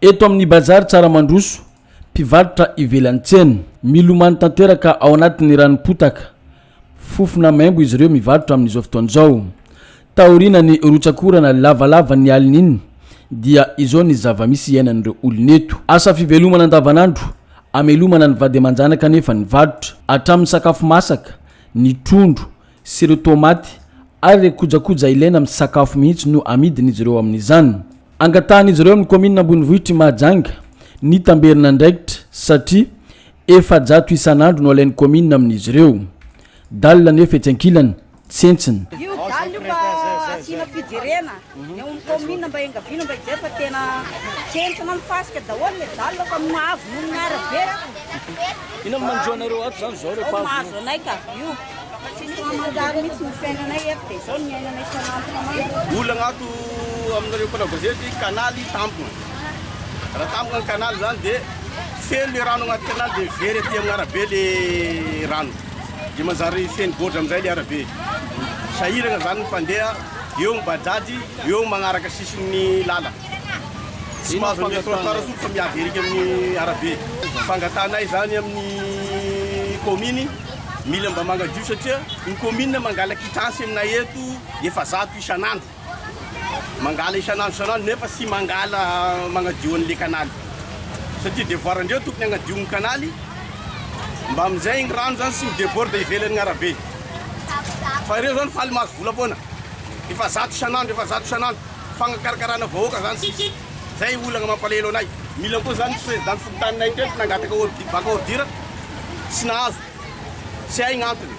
Eto amin'ny Bazary Tsaramandroso, mpivarotra ivelan'ny tsena. Milomano tanteraka ao anatin'ny ranom-potaka, fofona maimbo izy ireo mivarotra amin'izao fotoana izao. Taorian'ny rotsak'orana lavalava ny alin'iny dia izao ny zava-misy iainan'ireo olona eto. Asa fivelomana andavanandro, amelomana ny vady aman-janaka anefa ny varotra. Hatramin'ny sakafo masaka, ny trondro sy ireo tomaty ary ireo kojakoja ilaina amin'ny sakafo mihitsy no amidin'izy ireo amin'izany. Angatahan'izy ireo amin'ny kaominina ambonivohitr'i Mahajanga ny tamberin'andraikitra satria 400 isan'andro no alain'ny kaominina amin'izy ireo. Dalle anefa etsy ankilany, tsentsina. Io dalle io mba asiana fijerena eo amin'ny kaominina mba iangaviana mba hijery fa tena tsentsina ny fasika daholo le dalle fa mavo noho ny arabe. Inona no manjo anareo ato zany zao rehefa avy? Mahazo anay ka io. Tsy manjary mihitsy ny fiainanay eto dia izao ny iainanay isan'andro isan'andro. Olana ato aminareo mpanao gazety, kanaly tampona. Raha tampona ny kanaly zany dia feno le rano agnaty kanaly dia very aty amin'ny arabe le rano. Dia manjary feno goudre amin'izay le arabe. Sahirana zany ny mpandeha, eo ny bajaj, eo ny magnaraka sisin'ny lala. Tsy mahazo ny trottoir intsony fa miady erika amin'ny arabe. Fangatahanay izany amin'ny kaominy, mila mba magnadio satria ny kaominina mangala quittance aminay eto 400 isan'andro. Mangala isan'andro isan'andro nefa tsy mangala magnadio an'le kanaly. Satria devoir ndreo tokony hagnadio ny kanaly mba amin'izay ny rano zany tsy mi-deborde ivelan'ny arabe. Fa ireo zany faly mahazo vola foana. 400 isan'andro, 400 isan'andro. Fagnakarakarana vahoaka zany sisa. Zay olagna mampalahelo anay. Mila koa zany président fokontaninay teto nangataka ordi bac ordure tsy nahazo. Tsy hay gn'antony.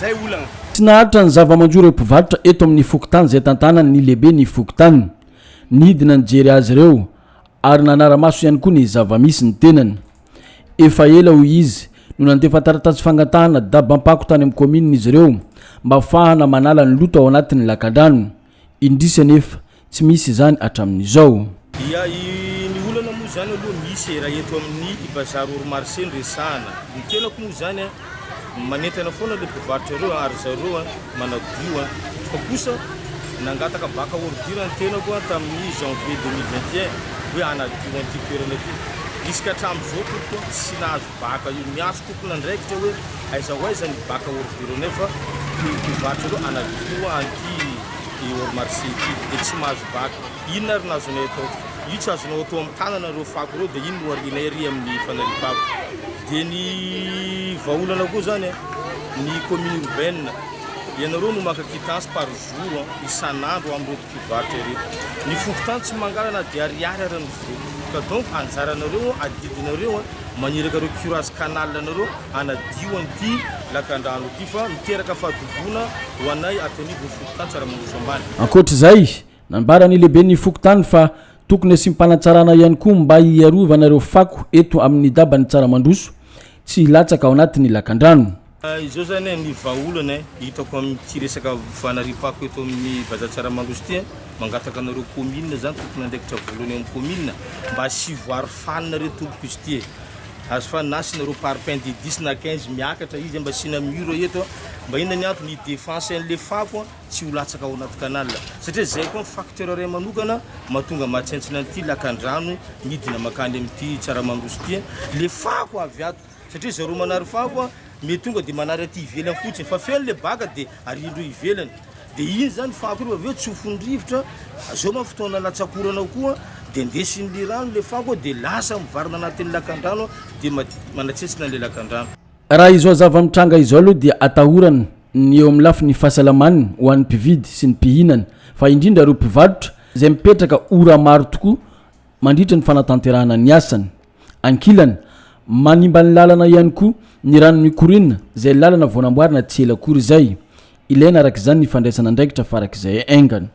Zay olagna. Tsy naharitra ny zava-manjo ireo mpivarotra eto amin'ny fokontany izay tantanan'ny lehiben'ny fokontany. Nidina nijery azy ireo ary nanara-maso ihany koa ny zava-misy ny tenany. Efa ela hoy izy no nandefa taratasy fangatahana dabam-pako tany amin'ny kaominina izy ireo mba hafahana manala ny loto ao anatin'ny lakandrano. Indrisy anefa, tsy misy izany hatramin'izao. Ia, ny olana moa izany aloha misy e, raha eto amin'ny bazary hors marché no resahana. Ny tenako moa izany an, manentana foana ilay mpivarotra ireo an, ary zareo an manadio an, fa kosa nangataka bac à ordure ny tenako an tamin'ny janvier 2021 hoe hanadio an'ity toerana ity, jusqu'à hatramin'izao tompoko an tsy nahazo bac io, miantso tompon'andraikitra hoe aiza ho aiza ny bac à ordure nefa mpivarotra ireo hanadio an'ity hors marché ity dia tsy mahazo bac, inona ary no azonay atao? Io tsy azonao atao amin'ny tanana ireo fako ireo dia iny no arianay ary amin'ny fanariam-pako. Dia ny vahaolana koa zany ny commune urbaine, ianareo no maka quittance par jour isan'andro amin'ireto mpivarotra ireto. Ny fokontany tsy mangala na dia ariary ara ny vola. Ka donc anjaranareo, adidinareo maniraka ireo curage canal anareo hanadio an'ity lakandrano ity fa miteraka fahadoboana ho anay ato anivon'ny fokontany Tsaramandroso Ambany. Ankoatra izay, nambaran'ny lehiben'ny fokontany fa tokony asiam-panatsarana ihany koa mba hiarovana ireo fako eto amin'ny daban'i Tsaramandroso tsy hilatsaka ao anatin'ny lakandrano. Izao zany ny vahaolana hitako amin'ity resaka fanariam-pako eto amin'ny Bazary Tsaramandroso ity, mangataka anareo commune zany tompon'andraikitra voalohany eo amin'ny commune mba asivo arofanina re tompoko izy ity e! Azo fa na asianareo parpaing de dix na quinze miakatra izy mba asiana mur eto mba inona ny antony hi-defense an'le fako tsy ho latsaka ao anaty canal satria zay koa facteur iray manokana mahatonga mahatsentsina an'ity lakandrano midina makany amin'ity Tsaramandroso ity le fako avy ato satria zareo manary fako a mety tonga de manary aty ivelany fotsiny fa feno le baka de arindreo ivelany de iny zany fako iny avy eo tsofin'ny rivotra zao ma fotoana latsakorana koa de ndesin'le rano le fako de lasa mivarina anatin'ny lakandrano de manatsentsina le lakandrano. Raha izao zava-mitranga izao aloha dia atahorana ny eo amin'ny lafiny fahasalamana ho an'ny mpividy sy ny mpihinana fa indrindra ireo mpivarotra izay mipetraka ora maro tokoa mandritra ny fanatanterahana ny asany. Ankilany, manimba ny lalana ihany koa ny rano mikoriana izay lalana vao namboarina tsy ela akory izay. Ilaina araka izany ny fandraisana andraikitra farak'izay haingana.